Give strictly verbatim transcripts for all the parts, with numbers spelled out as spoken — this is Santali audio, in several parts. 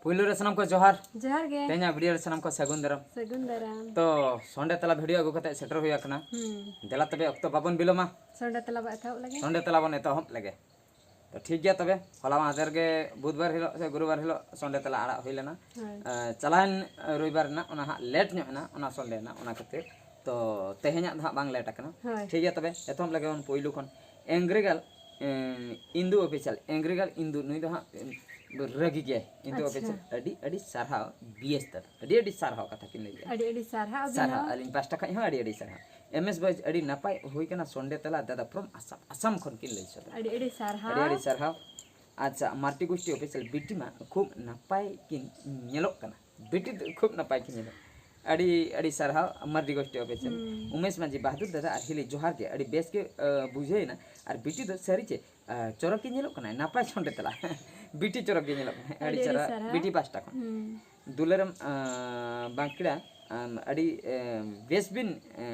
ᱯᱩᱭᱞᱩ ᱨᱮ ᱥᱟᱱᱟᱢ ᱠᱚ ᱡᱚᱦᱟᱨ᱾ ᱡᱚᱦᱟᱨ ᱜᱮ᱾ ᱛᱮᱦᱮᱧᱟᱜ ᱵᱷᱤᱰᱤᱭᱳ ᱨᱮ ᱥᱟᱱᱟᱢ ᱠᱚ ᱥᱟᱹᱜᱩᱱ ᱫᱟᱨᱟᱢ᱾ ᱥᱟᱹᱜᱩᱱ ᱫᱟᱨᱟᱢ᱾ ᱛᱚ, ᱥᱚᱱᱰᱮ ᱛᱟᱞᱟ ᱵᱷᱤᱰᱤᱭᱳ ᱟᱹᱜᱩ ᱠᱟᱛᱮ ᱥᱮᱴᱮᱨ ᱦᱩᱭ ᱟᱠᱟᱱᱟ᱾ ᱦᱩᱸ᱾ ᱫᱮᱞᱟ ᱛᱚᱵᱮ, ᱚᱠᱛᱚ ᱵᱟᱵᱚᱱ ᱵᱤᱞᱚᱢᱟ᱾ ᱥᱚᱱᱰᱮ ᱛᱟᱞᱟ ᱵᱚ ᱮᱛᱚᱦᱚᱵ ᱞᱮᱜᱮ᱾ ᱥᱚᱱᱰᱮ ᱛᱟᱞᱟ ᱵᱚᱱ ᱮᱛᱚᱦᱚᱵ ᱞᱮᱜᱮ᱾ ᱛᱚ, ᱴᱷᱤᱠ ᱜᱮᱭᱟ ᱛᱚᱵᱮ, ᱦᱚᱞᱟ ᱢᱟᱦᱫᱮᱨ ᱜᱮ ᱵᱩᱫᱷᱵᱟᱨ ᱦᱤᱞᱳᱜ ᱥᱮ ᱜᱩᱨᱩᱵᱟᱨ ᱦᱤᱞᱳᱜ ᱥᱚᱱᱰᱮ ᱛᱟᱞᱟ ᱟᱲᱟᱜ ᱦᱩᱭ ᱞᱮᱱᱟ᱾ ᱦᱳᱭ᱾ ᱮ, ᱪᱟᱞᱟᱣᱮᱱ ᱨᱚᱵᱤᱵᱟᱨ ᱨᱮᱱᱟᱜ ᱚᱱᱟ ᱦᱟᱸᱜ ᱞᱮᱴ ᱧᱚᱜ ᱮᱱᱟ, ᱚᱱᱟ ᱥᱚᱱᱰᱮ ᱨᱮᱱᱟᱜ, ᱚᱱᱟ ᱠᱷᱟᱹᱛᱤᱨ᱾ ᱛᱚ, ᱛᱮᱦᱮᱧᱟᱜ ᱫᱚ ᱦᱟᱸᱜ ᱵᱟᱝ ᱞᱮᱴ ᱟᱠᱟᱱᱟ᱾ ᱦᱳᱭ᱾ ᱴᱷᱤᱠ ᱜᱮᱭᱟ ᱛᱚᱵᱮ, ᱮᱛᱚᱦᱚᱵ ᱞᱮᱜᱮ ᱵᱚᱱ ᱯᱩᱭᱞᱩ ᱠᱷᱚᱱ᱾ ᱮᱝᱜᱨᱤᱜᱟᱞ, ᱮᱸ, ᱤᱱᱫᱩ ᱚᱯᱷᱤᱥᱤᱭᱟᱞ, ᱮᱝᱜᱨᱤᱜᱟᱞ ᱤᱱᱫᱩ, ᱱᱩᱭ ᱫᱚ ᱦᱟᱸᱜ, ᱮᱸ, ᱨᱟᱹᱜᱤ ᱜᱮᱭᱟᱭ᱾ ᱤᱱᱫᱩ ᱟᱪᱪᱷᱟ᱾ ᱚᱯᱷᱤᱥᱤᱭᱟᱞ, ᱟᱹᱰᱤ, ᱟᱹᱰᱤ ᱥᱟᱨᱦᱟᱣ ᱵᱤ ᱮᱥ ᱫᱟᱫᱟ, ᱟᱹᱰᱤ, ᱟᱹᱰᱤ ᱥᱟᱨᱦᱟᱣ ᱠᱟᱛᱷᱟ ᱠᱤᱱ ᱞᱟᱹᱭ ᱠᱮᱜᱼᱟ᱾ ᱟᱹᱰᱤ, ᱟᱹᱰᱤ ᱥᱟᱨᱦᱟᱣ ᱥᱟᱨᱦᱟᱣ, ᱟᱹᱵᱤᱱ ᱦᱚᱸ᱾ ᱟᱹᱞᱤᱧ ᱯᱟᱦᱴᱟ ᱠᱷᱚᱱ ᱦᱚᱸ ᱟᱹᱰᱤ, ᱟᱹᱰᱤ ᱥᱟᱨᱦᱟᱣ᱾ ᱮᱢ ᱮᱥ ᱵᱚᱭᱮᱡᱽ, ᱟᱹᱰᱤ ᱱᱟᱯᱟᱭ ᱦᱩᱭ ᱠᱟᱱᱟ ᱥᱚᱱᱰᱮ ᱛᱟᱞᱟ ᱫᱟᱫᱟ from ᱟᱥᱟᱢ, ᱟᱥᱟᱢ ᱠᱷᱚᱱ ᱠᱤᱱ ᱞᱟᱹᱭ ᱥᱚᱫᱚᱨ᱾ ᱟᱹᱰᱤ, ᱟᱹᱰᱤ ᱥᱟᱨᱦᱟᱣ᱾ ᱟᱹᱰᱤ, ᱟᱹᱰᱤ ᱥᱟᱨᱦᱟᱣ᱾ ᱟᱪᱪᱷᱟ, ᱢᱟᱨᱰᱤ ᱜᱳᱥᱴᱤ ᱚᱯᱷᱤᱥᱤᱭᱟᱞ ᱵᱤᱴᱤ ᱢᱟ ᱠᱷᱩᱵ ᱱᱟᱯᱟᱭ ᱠᱤᱱ ᱧᱮᱞᱚᱜ ᱠᱟᱱᱟ᱾ ᱵᱤᱴᱤ ᱫᱚ ᱠᱷᱩᱵ ᱱᱟᱯᱟᱭ ᱠᱤᱱ ᱧᱮᱞᱚᱜ᱾ ᱟᱹᱰᱤ, ᱟᱹᱰᱤ ᱥᱟᱨᱦᱟᱣ ᱢᱟᱨᱰᱤ ᱜᱳᱥᱴᱤ ᱚᱯᱷᱤᱥᱤᱭᱟᱞ᱾ ᱦᱩᱸ᱾ ᱩᱢᱮᱥ ᱢᱟᱹᱡᱷᱤ ᱵᱟᱦᱟᱫᱩᱨ ᱫᱟᱫᱟ ᱟᱨ ᱦᱤᱞᱤ ᱡᱚᱦᱟᱨ ᱜᱮ, ᱟᱹᱰᱤ ᱵᱮᱥ ᱜᱮ, ᱟ, ᱵᱩᱡᱷᱟᱹᱣ ᱮᱱᱟ᱾ ᱟᱨ ᱵᱤᱴᱤ ᱫᱚ ᱥᱟᱹᱨᱤ ᱪᱮ, ᱟ, ᱪᱚᱨᱚᱠ ᱜᱮ ᱧᱮᱞᱚᱜ ᱠᱟᱱᱟᱭ, ᱱᱟᱯᱟᱭ ᱥᱚᱱᱰᱮ ᱛᱟᱞᱟ᱾ ᱵᱤᱴᱤ ᱪᱚᱨᱚᱠ ᱜᱮ ᱧᱮᱞᱚᱜ ᱠᱟᱱᱟᱭ, ᱟᱹᱰᱤ ᱟᱹᱰᱤ, ᱟᱹᱰᱤ ᱪᱚᱨᱚᱠ᱾ ᱥᱟᱨᱦᱟᱣ᱾ ᱵᱤᱴᱤ ᱯᱟᱦᱴᱟ ᱠᱷᱚᱱ᱾ ᱦᱩᱸ᱾ ᱫᱩᱞᱟᱹᱨᱟᱢ, ᱟ, ᱵᱟᱸᱠᱲᱟ, ᱟᱢ, ᱟᱹᱰᱤ, ᱮ, ᱵᱮᱥ ᱵᱤᱱ, ᱮ,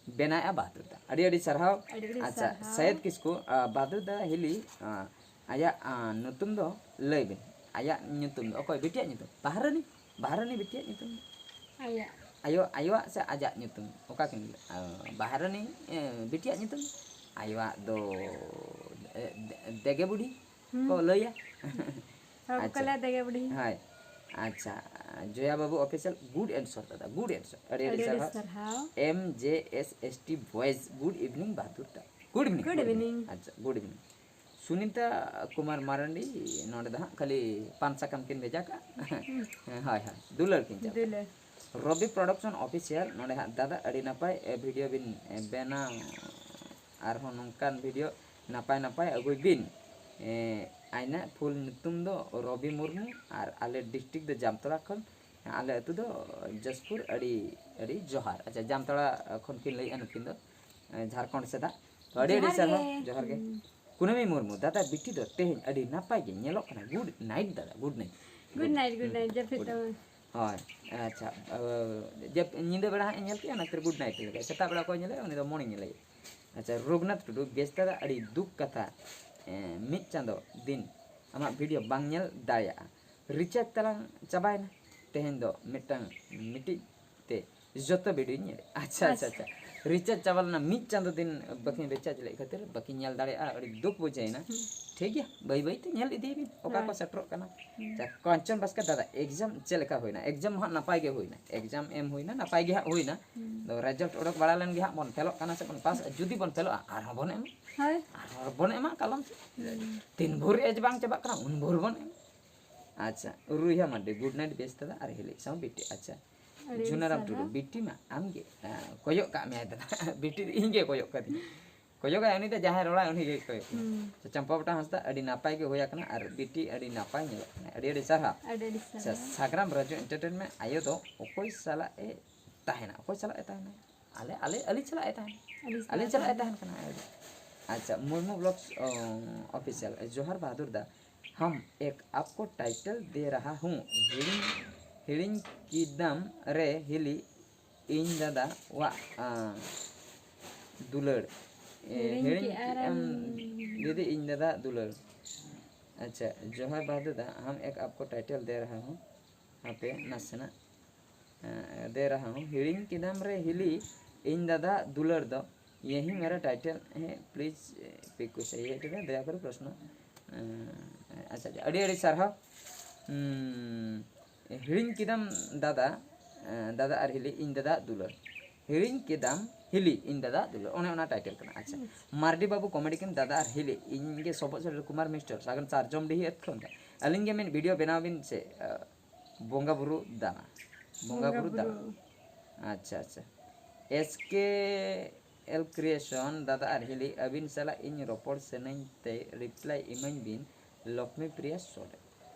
ᱵᱮᱱᱟᱣᱮᱫᱼᱟ ᱵᱟᱦᱟᱫᱩᱨ ᱫᱟ᱾ ᱟᱹᱰᱤ ᱟᱹᱰᱤ ᱥᱟᱨᱦᱟᱣ᱾ ᱟᱹᱰᱤ ᱟᱹᱰᱤ ᱟᱪᱪᱷᱟ, ᱥᱟᱨᱦᱟᱣ᱾ ᱥᱟᱭᱮᱫ ᱠᱤᱥᱠᱩ, ᱟ, ᱵᱟᱦᱟᱫᱩᱨ ᱫᱟ ᱦᱤᱞᱤ, ᱟ, ᱟᱭᱟᱜ, ᱟ, ᱧᱩᱛᱩᱢ ᱫᱚ ᱞᱟᱹᱭ ᱵᱤᱱ᱾ ᱟᱭᱟᱜ ᱧᱩᱛᱩᱢ ᱫᱚ ᱚᱠᱚᱭ ᱵᱤᱴᱤᱭᱟᱜ ᱧᱩᱛᱩᱢ? ᱵᱟᱦᱨᱟᱱᱤ? ᱵᱟᱦᱨᱟᱱᱤ ᱵᱤᱴᱤᱭᱟᱜ ᱧᱩᱛᱩᱢ ᱫᱚ? ᱟᱭᱟᱜ᱾ ᱟᱭᱳ, ᱟᱭᱳᱣᱟᱜ ᱥᱮ ᱟᱡᱟᱜ ᱧᱩᱛᱩᱢ? ᱚᱠᱟ ᱠᱤᱱ ᱞᱟᱹᱭ? ᱟ, ᱵᱟᱦᱨᱟᱱᱤ, ᱮ, ᱵᱤᱴᱤᱭᱟᱜ ᱧᱩᱛᱩᱢ ᱫᱚ? ᱟᱭᱳᱣᱟᱜ ᱫᱚ, ᱮ, ᱫᱮ-, ᱫᱮᱜᱮ ᱵᱩᱰᱷᱤ ᱦᱩᱸ᱾ ᱠᱚ ᱞᱟᱹᱭᱟ᱾ ᱦᱚᱲ ᱠᱚ ᱟᱪᱪᱷᱟ᱾ ᱞᱟᱹᱭᱟ ᱫᱮᱜᱮ ᱵᱩᱰᱷᱤ᱾ ᱦᱳᱭ᱾ ᱟᱪᱪᱷᱟ, ᱡᱚᱭᱟ ᱵᱟᱹᱵᱩ ᱚᱯᱷᱤᱥᱤᱭᱟᱞ, good answer ᱫᱟᱫᱟ, good answer᱾ ᱟᱹᱰᱤ ᱟᱹᱰᱤ ᱟᱹᱰᱤ ᱟᱹᱰᱤ ᱥᱟᱨᱦᱟᱣ᱾ ᱥᱟᱨᱦᱟᱣ᱾ M J S S T boys, good evening ᱵᱟᱦᱟᱫᱩᱨ ᱫᱟ᱾ Good evening, good good evening᱾ evening᱾ ᱟᱪᱪᱷᱟ, good evening᱾ ᱥᱩᱱᱤᱛᱟ ᱠᱩᱢᱟᱨ ᱢᱟᱨᱟᱱᱰᱤ ᱱᱚᱰᱮ ᱫᱚ ᱦᱟᱸᱜ ᱠᱷᱟᱹᱞᱤ ᱯᱟᱱ ᱥᱟᱠᱟᱢ ᱠᱤᱱ ᱵᱷᱮᱡᱟ ᱠᱟᱜᱼᱟ᱾ ᱦᱩᱸ᱾ ᱦᱮᱸ, ᱦᱳᱭ, ᱦᱳᱭ, ᱫᱩᱞᱟᱹᱲ ᱠᱤᱱ ᱪᱟᱞ ᱠᱟᱜᱼᱟ᱾ ᱫᱩᱞᱟᱹᱲ᱾ ᱨᱚᱵᱤ ᱯᱨᱚᱰᱟᱠᱥᱚᱱ ᱚᱯᱷᱤᱥᱤᱭᱟᱞ ᱱᱚᱰᱮ ᱦᱟᱸᱜ ᱫᱟᱫᱟ ᱟᱹᱰᱤ ᱱᱟᱯᱟᱭ, ᱮ, ᱵᱷᱤᱰᱤᱭᱳ ᱵᱤᱱ, ᱮ, ᱵᱮᱱᱟᱣ, ᱟᱨᱦᱚᱸ ᱱᱚᱝᱠᱟᱱ ᱵᱷᱤᱰᱤᱭᱳ ᱱᱟᱯᱟᱭ ᱱᱟᱯᱟᱭ ᱟᱹᱜᱩᱭ ᱵᱤᱱ᱾ ᱮ, ᱟᱭᱱᱟ ᱯᱷᱩᱞ ᱧᱩᱛᱩᱢ ᱫᱚ ᱨᱚᱵᱤ ᱢᱩᱨᱢᱩ ᱟᱨ ᱟᱞᱮ ᱰᱤᱥᱴᱨᱤᱠᱴ ᱫᱚ ᱡᱟᱢᱛᱟᱲᱟ ᱠᱷᱚᱱ, ᱟᱞᱮ ᱟᱹᱛᱩ ᱫᱚ ᱡᱟᱥᱯᱩᱨ᱾ ᱟᱹᱰᱤ, ᱟᱹᱰᱤ ᱡᱚᱦᱟᱨ᱾ ᱟᱪᱪᱷᱟ, ᱡᱟᱢᱛᱟᱲᱟ ᱠᱷᱚᱱ ᱠᱤᱱ ᱞᱟᱹᱭᱮᱫᱼᱟ ᱱᱩᱠᱤᱱ ᱫᱚ, ᱮ, ᱡᱷᱟᱲᱠᱷᱚᱸᱰ ᱥᱮᱫᱟᱜ᱾ ᱛᱚ, ᱟᱹᱰᱤ, ᱟᱹᱰᱤ ᱡᱚᱦᱟᱨ ᱥᱟᱨᱦᱟᱣ, ᱜᱮ᱾ ᱡᱚᱦᱟᱨ ᱜᱮ᱾ ᱦᱩᱸ᱾ ᱠᱩᱱᱟᱹᱢᱤ ᱢᱩᱨᱢᱩ, ᱫᱟᱫᱟ ᱵᱤᱴᱤ ᱫᱚ ᱛᱮᱦᱮᱧ ᱟᱹᱰᱤ ᱱᱟᱯᱟᱭ ᱜᱮ ᱧᱮᱞᱚᱜ ᱠᱟᱱᱟ᱾ Good night ᱫᱟᱫᱟ, good night᱾ Good night, good night, ᱡᱟᱹᱯᱤᱫ good᱾ ᱛᱟᱵᱚᱱ᱾ ᱦᱳᱭ, ᱟᱪᱪᱷᱟ, ᱟ, ᱡᱟᱹᱯ-, ᱧᱤᱫᱟᱹ ᱵᱮᱲᱟ ᱦᱟᱸᱜ ᱤᱧ ᱧᱮᱞ ᱠᱮᱜᱼᱟ, ᱚᱱᱟ ᱠᱷᱟᱹᱛᱤᱨ good night ᱞᱮᱠᱟ᱾ ᱥᱮᱛᱟᱜ ᱵᱮᱲᱟ ᱚᱠᱚᱭ ᱧᱮᱞᱮᱜᱼᱟ, ᱩᱱᱤ ᱫᱚ morning ᱧᱮᱞᱮᱜᱼᱟ᱾ ᱟᱪᱪᱷᱟ, ᱨᱚᱜᱷᱩᱱᱟᱛᱷ ᱴᱩᱰᱩ, ᱵᱮᱥ ᱫᱟᱫᱟ, ᱟᱹᱰᱤ ᱫᱩᱠ ᱠᱟᱛᱷᱟ, ᱮᱸ, ᱢᱤᱫ ᱪᱟᱸᱫᱚ ᱫᱤᱱ ᱟᱢᱟᱜ ᱵᱷᱤᱰᱤᱭᱳ ᱵᱟᱝ ᱧᱮᱞ ᱫᱟᱲᱮᱭᱟᱜᱼᱟ᱾ ᱨᱤᱪᱟᱨᱡᱽ ᱛᱟᱞᱟᱝ ᱪᱟᱵᱟᱭᱮᱱᱟ᱾ ᱛᱮᱦᱮᱧ ᱫᱚ ᱢᱤᱫᱴᱟᱝ ᱢᱤᱫᱴᱤᱡ ᱛᱮ ᱡᱚᱛᱚ ᱵᱷᱤᱰᱤᱭᱳᱧ ᱧᱮᱞᱮᱫ᱾ ᱟᱪᱪᱷᱟ, ᱟᱪᱪᱷᱟ, ᱟᱪᱪᱷᱟ᱾ ᱨᱤᱪᱟᱨᱡᱽ ᱪᱟᱵᱟ ᱞᱮᱱᱟ, ᱢᱤᱫ ᱪᱟᱸᱫᱚ ᱫᱤᱱ ᱵᱟᱹᱠᱤᱱ ᱨᱤᱪᱟᱨᱡᱽ ᱞᱮᱫ ᱠᱷᱟᱹᱛᱤᱨ ᱵᱟᱹᱠᱤᱱ ᱧᱮᱞ ᱫᱟᱲᱮᱭᱟᱜᱼᱟ᱾ ᱟᱹᱰᱤ ᱫᱩᱠ ᱵᱩᱡᱷᱟᱹᱣᱮᱱᱟ᱾ ᱦᱩᱸ᱾ ᱴᱷᱤᱠ ᱜᱮᱭᱟ, ᱵᱟᱹᱭ ᱵᱟᱹᱭ ᱛᱮ ᱧᱮᱞ ᱤᱫᱤᱭ ᱵᱤᱱ ᱚᱠᱟ ᱠᱚ ᱦᱳᱭ᱾ ᱥᱮᱴᱮᱨᱚᱜ ᱠᱟᱱᱟ᱾ ᱦᱩᱸ᱾ ᱟᱪᱪᱷᱟ, ᱠᱚᱧᱪᱚᱱ ᱵᱟᱥᱠᱮ ᱫᱟᱫᱟ, ᱮᱠᱡᱟᱢ ᱪᱮᱫ ᱞᱮᱠᱟ ᱦᱩᱭᱱᱟ? ᱮᱠᱡᱟᱢ ᱦᱟᱸᱜ ᱱᱟᱯᱟᱭ ᱜᱮ ᱦᱩᱭᱱᱟ, ᱮᱠᱡᱟᱢ ᱮᱢ ᱦᱩᱭᱱᱟ, ᱱᱟᱯᱟᱭ ᱜᱮ ᱦᱟᱸᱜ ᱦᱩᱭᱱᱟ᱾ ᱦᱩᱸ᱾ ᱟᱫᱚ ᱨᱮᱡᱟᱞᱴ ᱚᱰᱚᱠ ᱵᱟᱲᱟ ᱞᱮᱱ ᱜᱮ ᱦᱟᱸᱜ ᱵᱚᱱ ᱯᱷᱮᱞᱚᱜ ᱠᱟᱱᱟ ᱥᱮ ᱵᱚᱱ ᱯᱟᱥ, ᱡᱩᱫᱤ ᱵᱚᱱ ᱯᱷᱮᱞᱚᱜᱼᱟ ᱟᱨᱦᱚᱸ ᱵᱚᱱ ᱮᱢᱟ᱾ ᱦᱳᱭ᱾ ᱟᱨᱦᱚᱸ ᱵᱚᱱ ᱮᱢᱟ ᱠᱟᱞᱚᱢ ᱥᱮᱫ᱾ ᱦᱩᱸ᱾ ᱛᱤᱱ ᱵᱷᱳᱨ ᱮᱡᱽ ᱵᱟᱝ ᱪᱟᱵᱟᱜ ᱠᱟᱱᱟ ᱩᱱ ᱵᱷᱳᱨ ᱵᱚᱱ ᱮᱢᱟ᱾ ᱟᱪᱪᱷᱟ, ᱨᱩᱭᱦᱟ ᱢᱟᱨᱰᱤ, ᱜᱩᱰ ᱱᱟᱭᱤᱴ ᱵᱮᱥ ᱫᱟᱫᱟ ᱟᱨ ᱦᱤᱞᱤ ᱥᱟᱶ ᱵᱤᱴᱤ᱾ ᱟᱪᱪᱷᱟ, ᱟᱹᱰᱤ ᱟᱹᱰᱤ ᱡᱷᱩᱱᱟᱨᱟᱢ ᱥᱟᱨᱦᱟᱣ᱾ ᱴᱩᱰᱩ, ᱵᱤᱴᱤ ᱢᱟ ᱟᱢ ᱜᱮ, ᱟᱸ, ᱠᱚᱭᱚᱜ ᱠᱟᱜ ᱢᱮᱭᱟᱭ ᱫᱟᱫᱟ᱾ ᱵᱤᱴᱤ ᱫᱚ ᱤᱧ ᱜᱮ ᱠᱚᱭᱚᱜ ᱠᱟᱫᱤᱧᱟ᱾ ᱠᱚᱭᱚᱜᱟᱭ ᱩᱱᱤ ᱫᱚ ᱡᱟᱦᱟᱸᱭ ᱨᱚᱲᱟᱭ ᱩᱱᱤ ᱜᱮᱭ ᱠᱚᱭᱚᱜ ᱠᱟᱫᱤᱧᱟ᱾ ᱦᱩᱸ᱾ ᱟᱪᱪᱷᱟ, ᱪᱟᱢᱯᱟ ᱵᱚᱴᱟ ᱦᱟᱸᱥᱫᱟ, ᱟᱹᱰᱤ ᱱᱟᱯᱟᱭ ᱜᱮ ᱦᱩᱭ ᱟᱠᱟᱱᱟ ᱟᱨ ᱵᱤᱴᱤ ᱟᱹᱰᱤ ᱱᱟᱯᱟᱭ ᱧᱮᱞᱚᱜ ᱠᱟᱱᱟ᱾ ᱟᱹᱰᱤ ᱟᱹᱰᱤ ᱥᱟᱨᱦᱟᱣ᱾ ᱟᱹᱰᱤ ᱟᱹᱰᱤ ᱟᱪᱪᱷᱟ, ᱥᱟᱨᱦᱟᱣ᱾ ᱥᱟᱜᱽᱨᱟᱢ ᱨᱟᱡᱩ ᱮᱱᱴᱟᱨᱴᱮᱱᱢᱮᱱᱴ ᱟᱭᱳ ᱫᱚ ᱚᱠᱚᱭ ᱥᱟᱞᱟᱜ ᱮ ᱛᱟᱦᱮᱱᱟ? ᱚᱠᱚᱭ ᱥᱟᱞᱟᱜ ᱮ ᱛᱟᱦᱮᱱᱟ? ᱟᱞᱮ, ᱟᱞᱮ, ᱟᱹᱞᱤᱧ ᱥᱟᱞᱟᱜ ᱮ ᱛᱟᱦᱮᱱᱟ᱾ ᱟᱹᱞᱤᱧ ᱟᱹᱞᱤᱧ ᱥᱟᱞᱟᱜ ᱥᱟᱞᱟᱜ ᱮ ᱮ ᱛᱟᱦᱮᱱᱟ᱾ ᱛᱟᱦᱮᱱ ᱠᱟᱱᱟ ᱟᱭᱳ ᱫᱚ᱾ ᱟᱪᱪᱷᱟ, ᱢᱩᱨᱢᱩ ᱵᱞᱚᱜᱥ, ᱚ, ᱚᱯᱷᱤᱥᱤᱭᱟᱞ, ᱡᱚᱦᱟᱨ ᱵᱟᱦᱟᱫᱩᱨ ᱫᱟ, ᱦᱟᱢ ᱮᱠ ᱟᱯᱠᱳ ᱴᱟᱭᱴᱮᱞ ᱫᱮ ᱨᱟᱦᱟ ᱦᱩᱸ, ᱦᱤᱲᱤᱧ, ᱦᱤᱲᱤᱧ ᱠᱤᱫᱟᱢ ᱨᱮ ᱦᱤᱞᱤ, ᱤᱧ ᱫᱟᱫᱟ ᱣᱟᱜ, ᱟᱸ, ᱫᱩᱞᱟᱹᱲ᱾ ᱮ, ᱦᱤᱲᱤᱧ ᱦᱤᱲᱤᱧ ᱠᱮᱜᱼᱟ ᱠᱮᱜᱼᱟᱢ ᱨᱮᱢ ᱫᱤᱫᱤ, ᱤᱧ ᱫᱟᱫᱟ ᱫᱩᱞᱟᱹᱲ᱾ ᱟᱪᱪᱷᱟ, ᱡᱚᱦᱟᱨ ᱵᱟᱦᱟᱫᱩᱨ ᱫᱟ, ᱦᱟᱢ ᱮᱠ ᱟᱯᱠᱳ ᱴᱟᱭᱴᱮᱞ ᱫᱮ ᱨᱟᱦᱟ ᱦᱩᱸ, ᱦᱟᱯᱮ ᱱᱟᱥᱮᱱᱟᱜ, ᱮ, ᱫᱮ ᱨᱟᱦᱟ ᱦᱩᱸ, ᱦᱤᱲᱤᱧ ᱠᱤᱫᱟᱢ ᱨᱮ ᱦᱤᱞᱤ, ᱤᱧ ᱫᱟᱫᱟ ᱫᱩᱞᱟᱹᱲ ᱫᱚ, ᱭᱮᱦᱤ ᱢᱮᱨᱟ ᱴᱟᱭᱴᱮᱞ ᱦᱮ, ᱯᱞᱤᱡ, ᱯᱤᱠ ᱠᱩ ᱥᱟᱦᱤ ᱦᱮ, ᱴᱷᱤᱠ ᱦᱮ, ᱫᱟᱭᱟ ᱠᱚᱨᱮ ᱯᱨᱚᱥᱱᱚ᱾ ᱮ, ᱟᱪᱪᱷᱟ, ᱟᱪᱪᱷᱟ, ᱟᱹᱰᱤ ᱟᱹᱰᱤ ᱥᱟᱨᱦᱟᱣ᱾ ᱩᱸ, ᱦᱤᱲᱤᱧ ᱠᱮᱫᱟᱢ ᱫᱟᱫᱟ, ᱮ, ᱫᱟᱫᱟ ᱟᱨ ᱦᱤᱞᱤ, ᱤᱧ ᱫᱟᱫᱟ ᱫᱩᱞᱟᱹᱲ᱾ ᱦᱤᱲᱤᱧ ᱠᱮᱫᱟᱢ ᱦᱤᱞᱤ, ᱤᱧ ᱫᱟᱫᱟ ᱫᱩᱞᱟᱹᱲ, ᱚᱱᱮ ᱚᱱᱟ ᱴᱟᱭᱴᱮᱞ ᱠᱟᱱᱟ᱾ ᱟᱪᱪᱷᱟ, ᱢᱟᱨᱰᱤ ᱵᱟᱹᱵᱩ ᱠᱚᱢᱮᱰᱤ ᱠᱤᱱ ᱫᱟᱫᱟ ᱟᱨ ᱦᱤᱞᱤ, ᱤᱧ ᱜᱮ ᱥᱚᱵᱚᱜ ᱥᱮᱴᱮᱨ ᱠᱩᱢᱟᱨ ᱢᱤᱥᱴᱟᱨ, ᱥᱟᱜᱮᱱ ᱥᱟᱨᱡᱚᱢ ᱰᱤᱦᱤ ᱟᱹᱛᱩ ᱠᱷᱚᱱ ᱜᱮ᱾ ᱟᱹᱞᱤᱧ ᱜᱮ ᱢᱤᱫ ᱵᱷᱤᱰᱤᱭᱳ ᱵᱮᱱᱟᱣ ᱵᱤᱱ ᱥᱮ, ᱮ, ᱵᱚᱸᱜᱟ ᱵᱩᱨᱩ ᱫᱟᱱᱟ, ᱵᱚᱸᱜᱟ ᱵᱚᱸᱜᱟ ᱵᱩᱨᱩ ᱫᱟᱱᱟ᱾ ᱵᱩᱨᱩ᱾ ᱟᱪᱪᱷᱟ, ᱟᱪᱪᱷᱟ᱾ ᱮᱥ ᱠᱮ ᱮᱞ ᱠᱨᱤᱭᱮᱥᱚᱱ, ᱫᱟᱫᱟ ᱟᱨ ᱦᱤᱞᱤ, ᱟᱹᱵᱤᱱ ᱥᱟᱞᱟᱜ ᱤᱧ ᱨᱚᱯᱚᱲ ᱥᱟᱱᱟᱧ ᱛᱮ ᱨᱤᱯᱞᱟᱭ ᱤᱢᱟᱹᱧ ᱵᱤᱱ, ᱞᱚᱠᱷᱢᱤ ᱯᱨᱤᱭᱟ ᱥᱚᱨᱮᱱ᱾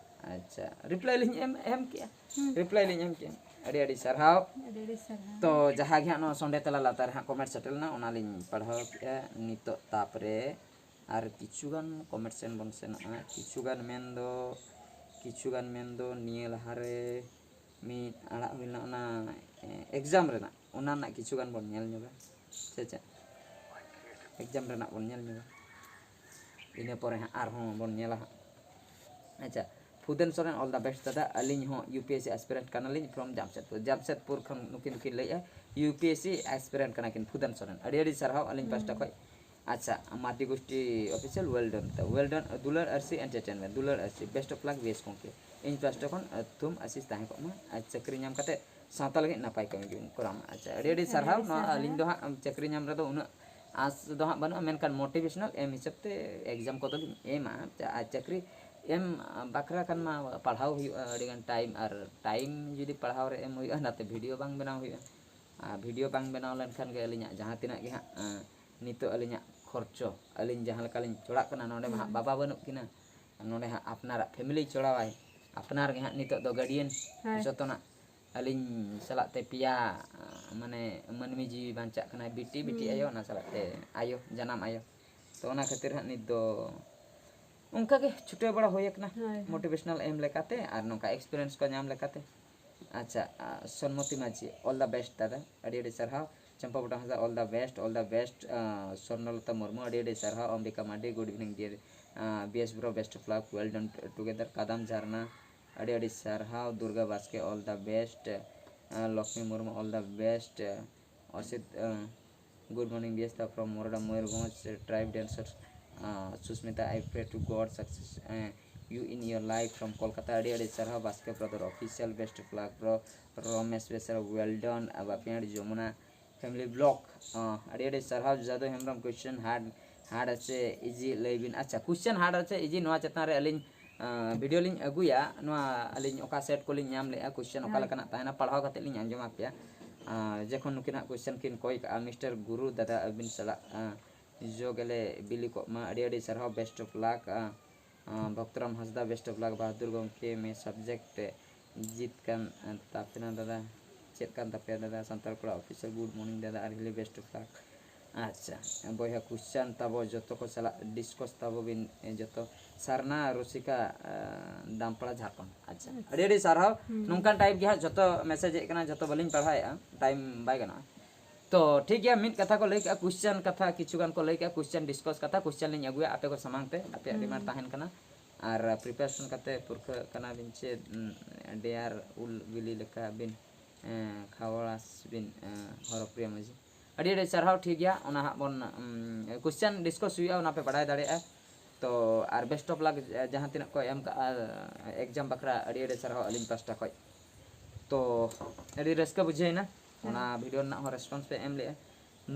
ᱟᱪᱪᱷᱟ, ᱨᱤᱯᱞᱟᱭ ᱞᱤᱧ ᱮᱢ, ᱮᱢ ᱠᱮᱜᱼᱟ᱾ ᱦᱩᱸ᱾ ᱨᱤᱯᱞᱟᱭ ᱞᱤᱧ ᱮᱢ ᱠᱮᱜᱼᱟ᱾ ᱟᱹᱰᱤ ᱟᱹᱰᱤ ᱥᱟᱨᱦᱟᱣ᱾ ᱟᱹᱰᱤ ᱟᱹᱰᱤ ᱥᱟᱨᱦᱟᱣ᱾ ᱛᱚ, ᱡᱟᱦᱟᱸ ᱜᱮ ᱦᱟᱸᱜ ᱱᱚᱣᱟ ᱥᱚᱸᱰᱮ ᱛᱟᱞᱟ ᱞᱟᱛᱟᱨ ᱨᱮ ᱦᱟᱸᱜ ᱠᱚᱢᱮᱱᱴ ᱥᱮᱴᱮᱨ ᱞᱮᱱᱟ, ᱚᱱᱟᱞᱤᱧ ᱯᱟᱲᱦᱟᱣ ᱠᱮᱜᱼᱟ᱾ ᱱᱤᱛᱚᱜ ᱛᱟᱯᱚᱨᱮ ᱟᱨ ᱠᱤᱪᱷᱩ ᱜᱟᱱ ᱠᱚᱢᱮᱱᱴ ᱥᱮᱱ ᱵᱚᱱ ᱥᱮᱱᱚᱜᱼᱟ᱾ ᱠᱤᱪᱷᱩ ᱜᱟᱱ ᱢᱮᱱ ᱫᱚ, ᱠᱤᱪᱷᱩ ᱜᱟᱱ ᱢᱮᱱ ᱫᱚ ᱱᱤᱭᱟᱹ ᱞᱟᱦᱟᱨᱮ ᱢᱤᱫ ᱟᱲᱟᱜ ᱦᱩᱭ ᱞᱮᱱᱟ, ᱚᱱᱟ, ᱮ, ᱮᱠᱡᱟᱢ ᱨᱮᱱᱟᱜ, ᱚᱱᱟ ᱨᱮᱱᱟᱜ ᱠᱤᱪᱷᱩ ᱜᱟᱱ ᱵᱚᱱ ᱧᱮᱞ ᱧᱚᱜᱟ, ᱥᱮ ᱪᱮᱫ? ᱮᱠᱡᱟᱢ ᱨᱮᱱᱟᱜ ᱵᱚᱱ ᱧᱮᱞ ᱧᱚᱜᱟ, ᱤᱱᱟᱹ ᱯᱚᱨᱮ ᱦᱟᱸᱜ ᱟᱨᱦᱚᱸ ᱵᱚᱱ ᱧᱮᱞᱟ ᱦᱟᱸᱜ᱾ ᱟᱪᱪᱷᱟ, ᱯᱷᱩᱫᱟᱱ ᱥᱚᱨᱮᱱ, all the best ᱫᱟᱫᱟ᱾ ᱟᱹᱞᱤᱧ ᱦᱚᱸ U P S C aspirant ᱠᱟᱱᱟᱞᱤᱧ from ᱡᱟᱢᱥᱮᱫᱽᱯᱩᱨ᱾ ᱡᱟᱢᱥᱮᱫᱽᱯᱩᱨ ᱠᱷᱚᱱ ᱱᱩᱠᱤᱱ ᱫᱚᱠᱤᱱ ᱞᱟᱹᱭᱮᱫᱼᱟ, U P S C aspirant ᱠᱟᱱᱟ ᱠᱤᱱ ᱯᱷᱩᱫᱟᱱ ᱥᱚᱨᱮᱱ᱾ ᱟᱹᱰᱤ ᱟᱹᱰᱤ ᱥᱟᱨᱦᱟᱣ ᱟᱹᱞᱤᱧ ᱯᱟᱥᱴᱟ ᱠᱷᱚᱱ᱾ ᱟᱪᱪᱷᱟ, Mardi ᱜᱳᱥᱴᱤ official, well done, well done᱾ ᱫᱩᱞᱟᱹᱲ ᱟᱹᱨᱥᱤ entertainment, ᱫᱩᱞᱟᱹᱲ ᱟᱹᱨᱥᱤ, best of luck ᱵᱮᱥ ᱜᱚᱢᱠᱮ᱾ ᱤᱧ ᱯᱟᱥᱴᱟ ᱠᱷᱚᱱ ᱟᱹ, ᱛᱷᱩᱢ ᱟᱥᱤᱥ ᱛᱟᱦᱮᱸ ᱠᱚᱜ ᱢᱟ᱾ ᱟᱨ ᱪᱟᱹᱠᱨᱤ ᱧᱟᱢ ᱠᱟᱛᱮ ᱥᱟᱶᱛᱟ ᱞᱟᱹᱜᱤᱫ ᱱᱟᱯᱟᱭ ᱠᱟᱹᱢᱤ ᱜᱮ ᱠᱚᱨᱟᱣ ᱢᱟ᱾ ᱟᱪᱪᱷᱟ, ᱟᱹᱰᱤ ᱟᱹᱰᱤ ᱟᱹᱰᱤ ᱥᱟᱨᱦᱟᱣ᱾ ᱟᱹᱰᱤ ᱱᱚᱣᱟ ᱥᱟᱨᱦᱟᱣ᱾ ᱟᱹᱞᱤᱧ ᱫᱚ ᱦᱟᱸᱜ ᱪᱟᱹᱠᱨᱤ ᱧᱟᱢ ᱨᱮᱫᱚ ᱩᱱᱟᱹᱜ ᱟᱸᱥ ᱫᱚ ᱦᱟᱸᱜ ᱵᱟᱹᱱᱩᱜᱼᱟ, ᱢᱮᱱᱠᱷᱟᱱ motivational ᱮᱢ ᱦᱤᱥᱟᱹᱵ ᱛᱮ exam ᱠᱚᱫᱚ ᱞᱤᱧ ᱮᱢᱟ᱾ ᱟᱨ ᱪᱟᱹᱠᱨᱤ ᱮᱢ ᱵᱟᱠᱷᱨᱟ ᱠᱷᱟᱱ ᱢᱟ ᱯᱟᱲᱦᱟᱣ ᱦᱩᱭᱩᱜᱼᱟ ᱟᱹᱰᱤᱜᱟᱱ time, ᱟᱨ time ᱡᱩᱫᱤ ᱯᱟᱲᱦᱟᱣ ᱨᱮ ᱮᱢ ᱦᱩᱭᱩᱜᱼᱟ, ᱚᱱᱟᱛᱮ video ᱵᱟᱝ ᱵᱮᱱᱟᱣ ᱦᱩᱭᱩᱜᱼᱟ᱾ ᱟᱨ video ᱵᱟᱝ ᱵᱮᱱᱟᱣ ᱞᱮᱱᱠᱷᱟᱱ ᱜᱮ ᱟᱹᱞᱤᱧᱟᱜ ᱡᱟᱦᱟᱸ ᱛᱤᱱᱟᱹᱜ ᱜᱮ ᱦᱟᱸᱜ, ᱟᱸ, ᱱᱤᱛᱚᱜ ᱟᱹᱞᱤᱧᱟᱜ ᱠᱷᱚᱨᱪᱚ, ᱟᱹᱞᱤᱧ ᱡᱟᱦᱟᱸ ᱞᱮᱠᱟᱞᱤᱧ ᱪᱚᱲᱟᱜ ᱠᱟᱱᱟ, ᱱᱚᱰᱮ ᱢᱟ ᱦᱟᱸᱜ ᱦᱩᱸ᱾ ᱵᱟᱵᱟ ᱵᱟᱹᱱᱩᱜ ᱠᱤᱱᱟ, ᱱᱚᱰᱮ ᱦᱟᱸᱜ ᱟᱯᱱᱟᱨᱟᱜ family ᱪᱚᱲᱟᱣᱟᱭ, ᱟᱯᱱᱟᱨ ᱜᱮ ᱦᱟᱸᱜ ᱱᱤᱛᱚᱜ ᱫᱚ guardian ᱦᱳᱭ᱾ ᱡᱚᱛᱚᱱᱟᱜ᱾ ᱟᱹᱞᱤᱧ ᱥᱟᱞᱟᱜ ᱛᱮ ᱯᱮᱭᱟ, ᱟᱸ, ᱢᱟᱱᱮ ᱢᱟᱹᱱᱢᱤ ᱡᱤᱣᱤ ᱵᱟᱧᱪᱟᱜ ᱠᱟᱱᱟᱭ, ᱵᱤᱴᱤ, ᱵᱤᱴᱤ ᱦᱩᱸ᱾ ᱟᱭᱳ, ᱚᱱᱟ ᱥᱟᱞᱟᱜ ᱛᱮ ᱟᱭᱳ, ᱡᱟᱱᱟᱢ ᱟᱭᱳ᱾ ᱛᱚ ᱚᱱᱟ ᱠᱷᱟᱹᱛᱤᱨ ᱦᱟᱸᱜ ᱱᱤᱛ ᱫᱚ ᱚᱱᱠᱟ ᱜᱮ ᱪᱷᱩᱴᱟᱹᱣ ᱵᱟᱲᱟ ᱦᱩᱭ ᱟᱠᱟᱱᱟ᱾ ᱦᱳᱭ, ᱦᱳᱭ᱾ Motivational ᱮᱢ ᱞᱮᱠᱟᱛᱮ ᱟᱨ ᱱᱚᱝᱠᱟ experience ᱠᱚ ᱧᱟᱢ ᱞᱮᱠᱟᱛᱮ᱾ ᱟᱪᱪᱷᱟ, ᱟᱸ, ᱥᱚᱱᱢᱚᱛᱤ ᱢᱟᱹᱡᱷᱤ, all the best ᱫᱟᱫᱟ, ᱟᱹᱰᱤ ᱟᱹᱰᱤ ᱥᱟᱨᱦᱟᱣ᱾ ᱪᱟᱢᱯᱟ ᱵᱚᱴᱟ ᱦᱟᱸᱥᱫᱟ, all the best, all the best᱾ ᱟᱸ, ᱥᱚᱨᱱᱚᱞᱚᱛᱟ ᱢᱩᱨᱢᱩ, ᱟᱹᱰᱤ ᱟᱹᱰᱤ ᱥᱟᱨᱦᱟᱣ᱾ Ambika Mardi, good evening dear, ᱟᱸ, B S bro, best of luck, well done together᱾ ᱠᱟᱫᱟᱢ ᱡᱷᱟᱨᱱᱟ, ᱟᱹᱰᱤ ᱟᱹᱰᱤ ᱥᱟᱨᱦᱟᱣ᱾ ᱫᱩᱨᱜᱟ ᱵᱟᱥᱠᱮ, all the best᱾ ᱟᱸ, Lakshmi Murmu, all the best᱾ ᱚᱥᱤᱛ, ᱟᱸ, good morning B S the from ᱢᱚᱨᱚᱰᱟ Mayurbhanj, tribe dancer, ᱟᱸ, Susmita, I pray to God success, ᱟᱸ, you in your life from Kolkata. ᱟᱹᱰᱤ ᱟᱹᱰᱤ ᱥᱟᱨᱦᱟᱣ ᱵᱟᱥᱠᱮ brother official, best of luck bro᱾ Ramesh Besra, well done᱾ ᱟᱵᱟᱯᱤᱭᱟᱹᱲ Jamuna family vlog, ᱟᱸ, ᱟᱹᱰᱤ ᱟᱹᱰᱤ ᱥᱟᱨᱦᱟᱣ᱾ ᱡᱟᱫᱩ ᱦᱮᱢᱵᱨᱚᱢ, question hard, hard ᱟᱪᱷᱮ easy ᱞᱟᱹᱭ ᱵᱤᱱ᱾ ᱟᱪᱪᱷᱟ, question hard ᱟᱪᱷᱮ easy, ᱱᱚᱣᱟ ᱪᱮᱛᱟᱱ ᱨᱮ ᱟᱹᱞᱤᱧ, ᱟᱸ, video ᱞᱤᱧ ᱟᱹᱜᱩᱭᱟ᱾ ᱱᱚᱣᱟ ᱟᱹᱞᱤᱧ ᱚᱠᱟ set ᱠᱚᱞᱤᱧ ᱧᱟᱢ ᱞᱮᱜᱼᱟ, question ᱚᱠᱟ ᱦᱳᱭ᱾ ᱞᱮᱠᱟᱱᱟᱜ ᱛᱟᱦᱮᱱᱟ, ᱯᱟᱲᱦᱟᱣ ᱠᱟᱛᱮ ᱞᱤᱧ ᱟᱸᱡᱚᱢ ᱟᱯᱮᱭᱟ᱾ ᱟᱸ, ᱡᱚᱠᱷᱚᱱ ᱱᱩᱠᱤᱱ ᱦᱟᱸᱜ question ᱠᱤᱱ ᱠᱚᱭ ᱠᱟᱜᱼᱟ, ᱢᱤᱥᱴᱟᱨ ᱜᱩᱨᱩ ᱫᱟᱫᱟ ᱟᱹᱵᱤᱱ ᱥᱟᱞᱟᱜ, ᱟᱸ, ᱡᱚ ᱜᱮᱞᱮ ᱵᱤᱞᱤ ᱠᱚᱜ ᱢᱟ᱾ ᱟᱹᱰᱤ ᱟᱹᱰᱤ ᱥᱟᱨᱦᱟᱣ, best of luck᱾ ᱟᱸ, ᱟᱸ, ᱵᱷᱚᱠᱛᱚᱨᱟᱢ ᱦᱟᱸᱥᱫᱟ, best of luck᱾ ᱵᱟᱦᱟᱫᱩᱨ ᱜᱚᱢᱠᱮ ᱢᱮ subject ᱡᱤᱛ ᱠᱟᱱ, ᱟᱸ, ᱛᱟᱯᱮᱱᱟ ᱫᱟᱫᱟ, ᱪᱮᱫ ᱠᱟᱱ ᱛᱟᱯᱮᱭᱟ ᱫᱟᱫᱟ? ᱥᱟᱱᱛᱟᱲ ᱠᱚᱲᱟ official, good morning ᱫᱟᱫᱟ, ᱟᱨ ᱦᱤᱞᱤ best of luck᱾ ᱟᱪᱪᱷᱟ, ᱵᱚᱭᱦᱟ, question ᱛᱟᱵᱚ ᱡᱚᱛᱚ ᱠᱚ ᱥᱟᱞᱟᱜ discuss ᱛᱟᱵᱚ ᱵᱤᱱ, ᱮ, ᱡᱚᱛᱚ᱾ ᱥᱟᱨᱱᱟ ᱨᱩᱥᱤᱠᱟ, ᱟᱸ, ᱫᱟᱢᱯᱟᱲᱟ, ᱡᱷᱟᱲᱠᱷᱚᱸᱰ᱾ ᱟᱪᱪᱷᱟ, ᱟᱪᱪᱷᱟ᱾ ᱟᱹᱰᱤ ᱟᱹᱰᱤ ᱥᱟᱨᱦᱟᱣ᱾ ᱦᱩᱸ᱾ ᱱᱚᱝᱠᱟᱱ type ᱜᱮ ᱦᱟᱸᱜ ᱡᱚᱛᱚ message ᱦᱮᱡ ᱠᱟᱱᱟ, ᱡᱚᱛᱚ ᱵᱟᱹᱞᱤᱧ ᱯᱟᱲᱦᱟᱣᱮᱫᱼᱟ, time ᱵᱟᱭ ᱜᱟᱱᱚᱜᱼᱟ᱾ ᱛᱚ ᱴᱷᱤᱠ ᱜᱮᱭᱟ, ᱢᱤᱫ ᱠᱟᱛᱷᱟ ᱠᱚ ᱞᱟᱹᱭ ᱠᱮᱜᱼᱟ, question ᱠᱟᱛᱷᱟ ᱠᱤᱪᱷᱩ ᱜᱟᱱ ᱠᱚ ᱞᱟᱹᱭ ᱠᱮᱜᱼᱟ, question discuss ᱠᱟᱛᱷᱟ, question ᱞᱤᱧ ᱟᱹᱜᱩᱭᱟ ᱟᱯᱮ ᱠᱚ ᱥᱟᱢᱟᱝ ᱛᱮ, ᱟᱯᱮᱭᱟᱜ ᱦᱩᱸ᱾ Demand ᱛᱟᱦᱮᱱ ᱠᱟᱱᱟ᱾ ᱟᱨ ᱯᱨᱤᱯᱟᱨᱮᱥᱚᱱ ᱠᱟᱛᱮ ᱯᱩᱨᱠᱷᱟᱹ ᱠᱟᱱᱟ ᱵᱤᱱ ᱪᱮ ᱰᱮᱭᱟᱨ ᱩᱞ ᱵᱤᱞᱤ ᱞᱮᱠᱟ ᱵᱤᱱ ᱠᱷᱟᱣᱲᱟᱥ ᱵᱤᱱ ᱦᱚᱨᱚᱯᱨᱤᱭᱟ ᱢᱟᱹᱡᱷᱤ? ᱟᱹᱰᱤ ᱟᱹᱰᱤ ᱥᱟᱨᱦᱟᱣ᱾ ᱴᱷᱤᱠ ᱜᱮᱭᱟ, ᱚᱱᱟ ᱦᱟᱸᱜ ᱵᱚᱱ ᱠᱚᱥᱪᱮᱱ ᱰᱤᱥᱠᱟᱥ ᱦᱩᱭᱩᱜᱼᱟ, ᱚᱱᱟ ᱯᱮ ᱵᱟᱲᱟᱭ ᱫᱟᱲᱮᱭᱟᱜᱼᱟ᱾ ᱛᱚ ᱟᱨ ᱵᱮᱥᱴ ᱚᱯᱷ ᱞᱟᱠ ᱡᱟᱦᱟᱸ ᱛᱤᱱᱟᱹᱜ ᱠᱚ ᱮᱢ ᱠᱟᱜᱼᱟ ᱮᱠᱡᱟᱢ ᱵᱟᱠᱷᱨᱟ, ᱟᱹᱰᱤ ᱟᱹᱰᱤ ᱥᱟᱨᱦᱟᱣ ᱟᱹᱞᱤᱧ ᱯᱟᱥᱴᱟ ᱠᱷᱚᱱ᱾ ᱛᱚ ᱟᱹᱰᱤ ᱨᱟᱹᱥᱠᱟᱹ ᱵᱩᱡᱷᱟᱹᱣᱮᱱᱟ ᱚᱱᱟ ᱵᱷᱤᱰᱤᱭᱳ ᱨᱮᱱᱟᱜ ᱦᱚᱸ ᱨᱮᱥᱯᱚᱱᱥ ᱯᱮ ᱮᱢ ᱞᱮᱜᱼᱟ᱾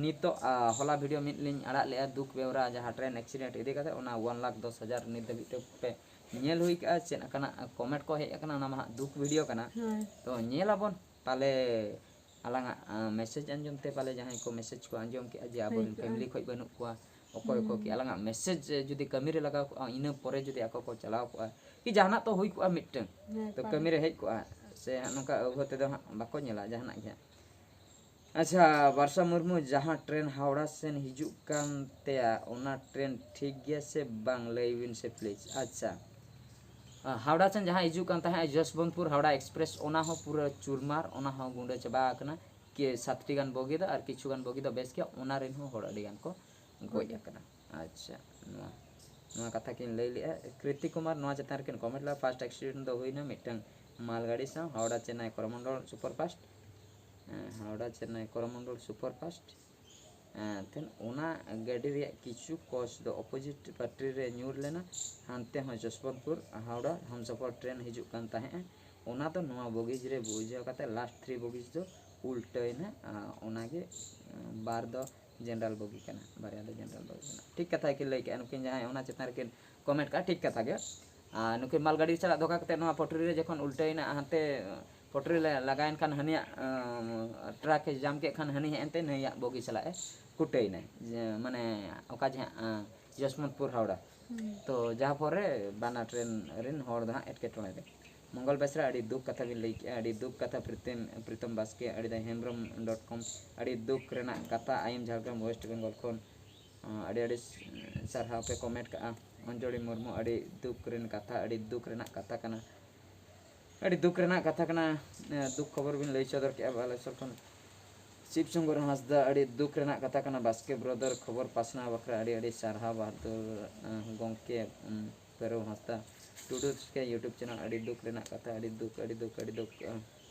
ᱱᱤᱛᱚᱜ ᱦᱚᱞᱟ ᱵᱷᱤᱰᱤᱭᱳ ᱢᱤᱫ ᱞᱤᱧ ᱟᱲᱟᱜ ᱞᱮᱜᱼᱟ ᱫᱩᱠ ᱵᱮᱣᱨᱟ ᱡᱟᱦᱟᱸ ᱴᱨᱮᱱ ᱮᱠᱥᱤᱰᱮᱱᱴ ᱤᱫᱤ ᱠᱟᱛᱮ, ᱚᱱᱟ ᱚᱣᱟᱱ ᱞᱟᱠᱷ ᱫᱚᱥ ᱦᱟᱡᱟᱨ ᱱᱤᱛ ᱫᱷᱟᱹᱵᱤᱡ ᱛᱮ ᱯᱮ ᱧᱮᱞ ᱦᱩᱭ ᱠᱟᱜᱼᱟ, ᱪᱮᱫ ᱞᱮᱠᱟᱱᱟᱜ ᱠᱚᱢᱮᱱᱴ ᱠᱚ ᱦᱮᱡ ᱟᱠᱟᱱᱟ, ᱚᱱᱟ ᱢᱟ ᱦᱟᱸᱜ ᱫᱩᱠ ᱵᱷᱤᱰᱤᱭᱳ ᱠᱟᱱᱟ᱾ ᱛᱚ ᱧᱮᱞ ᱟᱵᱚᱱ ᱯᱟᱞᱮ ᱟᱞᱟᱝᱟᱜ ᱢᱮᱥᱮᱡᱽ ᱟᱸᱡᱚᱢ ᱛᱮ ᱯᱟᱞᱮ ᱡᱟᱦᱟᱸᱭ ᱠᱚ ᱢᱮᱥᱮᱡᱽ ᱠᱚ ᱟᱸᱡᱚᱢ ᱠᱮᱜᱼᱟ ᱡᱮ ᱟᱵᱚᱨᱮᱱ ᱯᱷᱮᱢᱤᱞᱤ ᱠᱷᱚᱱ ᱵᱟᱹᱱᱩᱜ ᱠᱚᱣᱟ, ᱚᱠᱚᱭ ᱠᱚ ᱠᱤ ᱟᱞᱟᱝᱟᱜ ᱢᱮᱥᱮᱡᱽ ᱡᱩᱫᱤ ᱠᱟᱹᱢᱤᱨᱮ ᱞᱟᱜᱟᱣ ᱠᱚᱜᱼᱟ, ᱤᱱᱟᱹ ᱯᱚᱨᱮ ᱡᱩᱫᱤ ᱟᱠᱚ ᱠᱚ ᱪᱟᱞᱟᱣ ᱠᱚᱜᱼᱟ ᱠᱤ ᱡᱟᱦᱟᱱᱟᱜ ᱛᱚ ᱦᱩᱭ ᱠᱚᱜᱼᱟ ᱢᱤᱫᱴᱟᱹᱝ, ᱛᱚ ᱠᱟᱹᱢᱤᱨᱮ ᱦᱮᱡ ᱠᱚᱜᱼᱟ᱾ ᱥᱮ ᱦᱟᱸᱜ ᱱᱚᱝᱠᱟ ᱟᱹᱣᱦᱟᱹ ᱛᱮᱫᱚ ᱦᱟᱸᱜ ᱵᱟᱠᱚ ᱧᱮᱞᱟ ᱡᱟᱦᱟᱱᱟᱜ ᱜᱮ ᱦᱟᱸᱜ᱾ ᱟᱪᱪᱷᱟ, ᱵᱟᱨᱥᱟ ᱢᱩᱨᱢᱩ, ᱡᱟᱦᱟᱸ ᱴᱨᱮᱱ ᱦᱟᱣᱲᱟ ᱥᱮᱱ ᱦᱤᱡᱩᱜ ᱠᱟᱱ ᱛᱮᱭᱟ, ᱚᱱᱟ ᱴᱨᱮᱱ ᱴᱷᱤᱠ ᱜᱮᱭᱟ ᱥᱮ ᱵᱟᱝ, ᱞᱟᱹᱭ ᱵᱤᱱ ᱥᱮ ᱯᱞᱤᱡᱽ᱾ ᱟᱪᱪᱷᱟ, ᱦᱟᱣᱲᱟ ᱥᱮᱱ ᱡᱟᱦᱟᱸ ᱦᱤᱡᱩᱜ ᱠᱟᱱ ᱛᱟᱦᱮᱸᱫ ᱡᱚᱥᱵᱚᱱᱛᱯᱩᱨ ᱦᱟᱣᱲᱟ ᱮᱠᱥᱯᱨᱮᱥ, ᱚᱱᱟ ᱦᱚᱸ ᱯᱩᱨᱟᱹ ᱪᱩᱨᱢᱟᱨ, ᱚᱱᱟ ᱦᱚᱸ ᱜᱩᱸᱰᱟᱹ ᱪᱟᱵᱟ ᱟᱠᱟᱱᱟ᱾ ᱠᱤ ᱥᱟᱛᱴᱤ ᱜᱟᱱ ᱵᱚᱜᱤ ᱫᱚ ᱟᱨ ᱠᱤᱪᱷᱩ ᱜᱟᱱ ᱵᱚᱜᱤ ᱫᱚ ᱵᱮᱥ ᱜᱮᱭᱟ, ᱚᱱᱟ ᱨᱮᱱ ᱦᱚᱸ ᱦᱚᱲ ᱟᱹᱰᱤ ᱜᱟᱱ ᱠᱚ ᱜᱚᱡ ᱟᱠᱟᱱᱟ᱾ ᱟᱪᱪᱷᱟ, ᱱᱚᱣᱟ ᱱᱚᱣᱟ ᱠᱟᱛᱷᱟ ᱠᱤᱱ ᱞᱟᱹᱭ ᱞᱮᱜᱼᱟ᱾ ᱠᱨᱤᱛᱤ ᱠᱩᱢᱟᱨ ᱱᱚᱣᱟ ᱪᱮᱛᱟᱱ ᱨᱮᱠᱤᱱ ᱠᱚᱢᱮᱱᱴ ᱞᱮᱫᱟ, ᱯᱷᱟᱥᱴ ᱮᱠᱥᱤᱰᱮᱱᱴ ᱫᱚ ᱦᱩᱭᱱᱟ ᱢᱤᱫᱴᱟᱝ ᱢᱟᱞᱜᱟᱹᱰᱤ ᱥᱟᱶ Howrah Chennai Coromandel super first, Howrah Chennai Coromandel super first. ᱮᱱᱛᱮᱫ ᱚᱱᱟ ᱜᱟᱹᱰᱤ ᱨᱮᱭᱟᱜ ᱠᱤᱪᱷᱩ ᱠᱳᱪ ᱫᱚ ᱚᱯᱳᱡᱤᱴ ᱯᱟᱴᱨᱤ ᱨᱮ ᱧᱩᱨ ᱞᱮᱱᱟ, ᱦᱟᱱᱛᱮ ᱦᱚᱸ ᱡᱚᱥᱵᱚᱱᱛᱯᱩᱨ ᱦᱟᱣᱲᱟ ᱦᱟᱢᱥᱟᱯᱷᱟᱨ ᱴᱨᱮᱱ ᱦᱤᱡᱩᱜ ᱠᱟᱱ ᱛᱟᱦᱮᱸᱜᱼᱟ᱾ ᱚᱱᱟ ᱫᱚ ᱱᱚᱣᱟ ᱵᱚᱜᱤᱡᱽ ᱨᱮ ᱵᱩᱡᱷᱟᱹᱣ ᱠᱟᱛᱮ ᱞᱟᱥᱴ ᱛᱷᱨᱤ ᱵᱚᱜᱤᱡᱽ ᱫᱚ ᱩᱞᱴᱟᱹᱭᱮᱱᱟ᱾ ᱟᱨ ᱚᱱᱟᱜᱮ ᱵᱟᱨ ᱫᱚ ᱡᱮᱱᱟᱨᱟᱞ ᱵᱚᱜᱤ ᱠᱟᱱᱟ, ᱵᱟᱨᱭᱟ ᱫᱚ ᱡᱮᱱᱟᱨᱟᱞ ᱵᱚᱜᱤ ᱠᱟᱱᱟ᱾ ᱴᱷᱤᱠ ᱠᱟᱛᱷᱟ ᱜᱮᱠᱤᱱ ᱞᱟᱹᱭ ᱠᱮᱜᱼᱟ ᱱᱩᱠᱤᱱ ᱡᱟᱦᱟᱸᱭ ᱚᱱᱟ ᱪᱮᱛᱟᱱ ᱨᱮᱠᱤᱱ ᱠᱚᱢᱮᱱᱴ ᱠᱟᱜᱼᱟ, ᱴᱷᱤᱠ ᱠᱟᱛᱷᱟ ᱜᱮ᱾ ᱟᱨ ᱱᱩᱠᱤᱱ ᱢᱟᱞᱜᱟᱹᱰᱤ ᱥᱟᱞᱟᱜ ᱫᱷᱳᱠᱟ ᱠᱟᱛᱮ ᱱᱚᱣᱟ ᱯᱚᱴᱨᱤ ᱨᱮ ᱡᱚᱠᱷᱚᱱ ᱩᱞᱴᱟᱹᱭᱮᱱᱟ, ᱦᱟᱱᱛᱮ ᱯᱚᱴᱨᱤ ᱨᱮ ᱞᱟᱜᱟᱭᱮᱱ ᱠᱷᱟᱱ ᱦᱟᱹᱱᱤᱭᱟᱜ ᱴᱨᱟᱠ ᱮ ᱡᱟᱢ ᱠᱮᱫ ᱠᱷᱟᱱ ᱦᱟᱹᱱᱤ ᱦᱮᱡ ᱮᱱᱛᱮ ᱱᱩᱭᱟᱜ ᱵᱚᱜᱤ ᱥᱟᱞᱟᱜ ᱮ ᱠᱩᱴᱟᱹᱭᱮᱱᱟᱭ, ᱡᱮ ᱢᱟᱱᱮ ᱚᱠᱟ ᱡᱟᱦᱟᱸ ᱡᱚᱥᱵᱚᱱᱛᱯᱩᱨ ᱦᱟᱣᱲᱟ᱾ ᱛᱚ ᱡᱟᱦᱟᱸ ᱯᱚᱨᱮ ᱵᱟᱱᱟᱨ ᱴᱨᱮᱱ ᱨᱮᱱ ᱦᱚᱲ ᱫᱚ ᱦᱟᱸᱜ ᱮᱴᱠᱮᱴᱚᱬᱮ ᱨᱮ᱾ ᱢᱚᱝᱜᱚᱞ ᱵᱮᱥᱨᱟ, ᱟᱹᱰᱤ ᱫᱩᱠ ᱠᱟᱛᱷᱟ ᱵᱤᱱ ᱞᱟᱹᱭ ᱠᱮᱜᱼᱟ, ᱟᱹᱰᱤ ᱫᱩᱠ ᱠᱟᱛᱷᱟ᱾ ᱯᱨᱤᱛᱮᱢ ᱯᱨᱤᱛᱚᱢ ᱵᱟᱥᱠᱮ, ᱟᱹᱰᱤ ᱫᱟᱭ ᱦᱮᱢᱵᱨᱚᱢ ᱰᱚᱴ ᱠᱚᱢ, ᱟᱹᱰᱤ ᱫᱩᱠ ᱨᱮᱱᱟᱜ ᱠᱟᱛᱷᱟ, ᱟᱭᱮᱢ ᱡᱷᱟᱲᱜᱨᱟᱢ ᱳᱭᱮᱥᱴ ᱵᱮᱝᱜᱚᱞ ᱠᱷᱚᱱ᱾ ᱟᱹᱰᱤ ᱟᱹᱰᱤ ᱥᱟᱨᱦᱟᱣ ᱯᱮ ᱠᱚᱢᱮᱱᱴ ᱠᱟᱜᱼᱟ᱾ ᱚᱧᱡᱚᱞᱤ ᱢᱩᱨᱢᱩ, ᱟᱹᱰᱤ ᱫᱩᱠ ᱨᱮᱱ ᱠᱟᱛᱷᱟ, ᱟᱹᱰᱤ ᱫᱩᱠ ᱨᱮᱱᱟᱜ ᱠᱟᱛᱷᱟ ᱠᱟᱱᱟ, ᱟᱹᱰᱤ ᱫᱩᱠ ᱨᱮᱱᱟᱜ ᱠᱟᱛᱷᱟ ᱠᱟᱱᱟ᱾ ᱫᱩᱠ ᱠᱷᱚᱵᱚᱨ ᱵᱤᱱ ᱞᱟᱹᱭ ᱥᱚᱫᱚᱨ ᱠᱮᱜᱼᱟ ᱵᱟᱞᱮᱥᱚᱨ ᱠᱷᱚᱱ᱾ ᱥᱤᱵ ᱥᱚᱝᱜᱚᱨ ᱦᱟᱸᱥᱫᱟ, ᱟᱹᱰᱤ ᱫᱩᱠ ᱨᱮᱱᱟᱜ ᱠᱟᱛᱷᱟ ᱠᱟᱱᱟ᱾ ᱵᱟᱥᱠᱮ ᱵᱨᱚᱫᱟᱨ, ᱠᱷᱚᱵᱚᱨ ᱯᱟᱥᱱᱟᱣ ᱵᱟᱠᱷᱨᱟ ᱟᱹᱰᱤ ᱟᱹᱰᱤ ᱥᱟᱨᱦᱟᱣ ᱵᱟᱦᱟᱫᱩᱨ ᱜᱚᱢᱠᱮ᱾ ᱥᱟᱹᱨᱩ ᱦᱟᱸᱥᱫᱟ ᱴᱩᱰᱩ ᱥᱠᱮ YouTube channel, ᱟᱹᱰᱤ ᱫᱩᱠ ᱨᱮᱱᱟᱜ ᱠᱟᱛᱷᱟ, ᱟᱹᱰᱤ ᱫᱩᱠ, ᱟᱹᱰᱤ ᱫᱩᱠ, ᱟᱹᱰᱤ ᱫᱩᱠ,